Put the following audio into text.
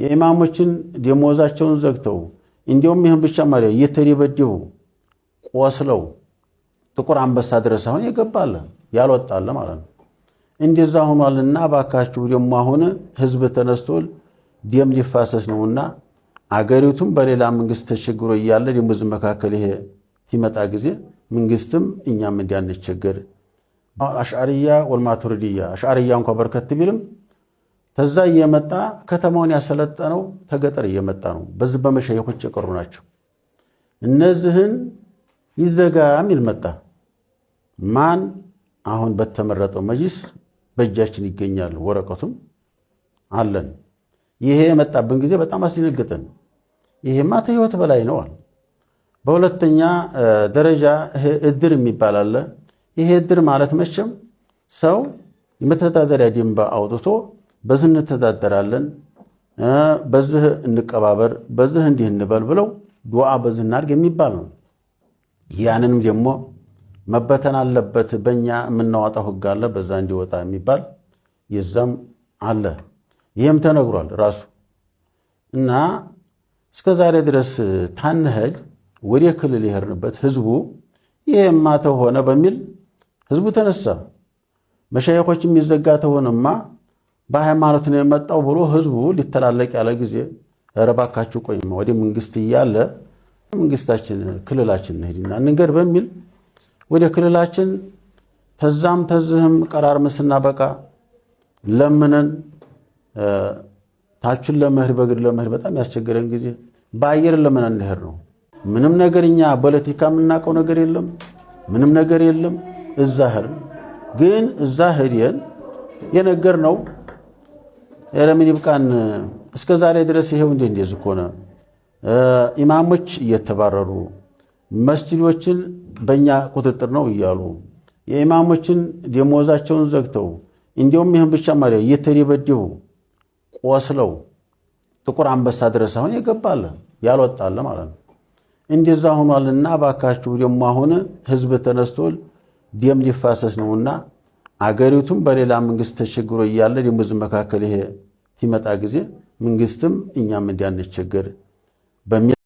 የኢማሞችን ደሞዛቸውን ዘግተው፣ እንዲሁም ይህን ብቻ ማለት እየተደበደቡ ቆስለው ጥቁር አንበሳ ድረስ አሁን የገባለ ያልወጣለ ማለት ነው። እንደዛ ሆኗልና እባካችሁ ደግሞ አሁን ህዝብ ተነስቶ ደም ሊፋሰስ ነውና አገሪቱም በሌላ መንግስት ተቸግሮ እያለ ደግሞ በዚህ መካከል ይሄ ሲመጣ ጊዜ መንግስትም እኛም እንዲያንቸገር። አሽዓርያ ወልማቱሪድያ፣ አሽዓርያ እንኳ በርከት ቢልም ተዛ እየመጣ ከተማውን ያሰለጠነው ተገጠር እየመጣ ነው። በዚህ በመሸይኾች የቀሩ ናቸው። እነዚህን ይዘጋ የሚል መጣ። ማን አሁን በተመረጠው መጅሊስ በእጃችን ይገኛል፣ ወረቀቱም አለን። ይሄ የመጣብን ጊዜ በጣም አስደነገጠን። ይሄማ ከህይወት በላይ ነው አለ። በሁለተኛ ደረጃ ይሄ እድር የሚባል አለ። ይሄ እድር ማለት መቼም ሰው የመተዳደሪያ ደንብ አውጥቶ በዚህ እንተዳደራለን፣ በዚህ እንቀባበር፣ በዚህ እንዲህ እንበል ብለው ዱዓ በዚህ እናድርግ የሚባል ነው። ያንንም ደግሞ መበተን አለበት። በእኛ የምናወጣው ህግ አለ፣ በዛ እንዲወጣ የሚባል የዛም አለ። ይህም ተነግሯል ራሱ። እና እስከ ዛሬ ድረስ ታንሄድ ወደ ክልል የሄድንበት ህዝቡ ይሄማ ተሆነ በሚል ህዝቡ ተነሳ። መሻይኾች የሚዘጋ ተሆነማ በሃይማኖት ነው የመጣው ብሎ ህዝቡ ሊተላለቅ ያለ ጊዜ ኧረ እባካችሁ ቆይማ ወደ መንግስት እያለ መንግስታችን ክልላችን እንሂድና እንንገር በሚል ወደ ክልላችን ተዛም ተዝህም ቀራር ስናበቃ ለምነን ታችን ለመሄድ በእግር ለመሄድ በጣም ያስቸገረን ጊዜ በአየር ለምነን እንሄድ ነው። ምንም ነገር እኛ ፖለቲካ የምናውቀው ነገር የለም፣ ምንም ነገር የለም። እዛ ሄድን። ግን እዛ ሄደን የነገር ነው ለምን ይብቃን እስከ ዛሬ ድረስ ይሄው እንደ እንደዚህ ሆነ። ኢማሞች እየተባረሩ፣ መስጂዶችን በእኛ ቁጥጥር ነው እያሉ፣ የኢማሞችን ደሞዛቸውን ዘግተው፣ እንዲሁም ይህን ብቻ ማለት እየተደበደቡ ቆስለው ጥቁር አንበሳ ድረስ አሁን የገባለ ያልወጣለ ማለት ነው። እንደዛ ሆኗልና እባካችሁ ደግሞ አሁን ህዝብ ተነስቶ ደም ሊፋሰስ ነውና አገሪቱም በሌላ መንግስት ተቸግሮ እያለ ደግሞ በዚህ መካከል ይሄ ሲመጣ ጊዜ መንግስትም እኛም እንዲያንቸገር በሚል።